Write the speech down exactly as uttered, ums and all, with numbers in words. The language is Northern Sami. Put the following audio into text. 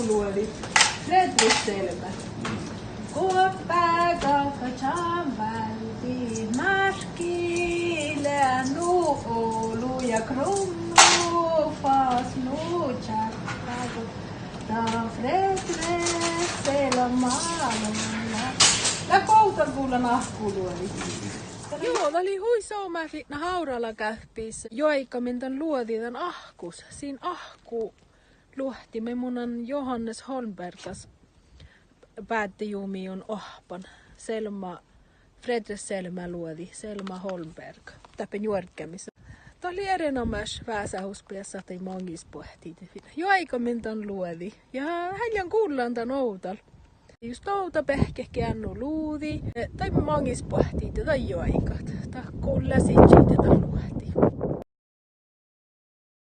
Luođi Fredrik Selmä. Guoppa gávppa čámváldi márkki lea nu olu ja krummu fas nu čákkágo dan Fredrik Selmá lea. Lea Guovdagulan áhkku luođi. Juo, dat lei hui somá fitnat árralagáppis juoigamin dan luođi dan áhkkus. Sin áhkku luohti maid mun lean Johannes Holmbergas báddejumiin oahppan. Selmá, Fredrik Selmá luođi, Selma Holmberg, dáppe njuorggamis. Dat lei erenoamáš vásáhusbeassat daid maŋisboahtidiid juoigamin dan luođi. Ja eai lean gullan dan ovdal. Jus dovdabehtet geat nu luođi, eh, daid maŋisboahtidiid daid juoigat. Dat gullá sihkehit dat luohti.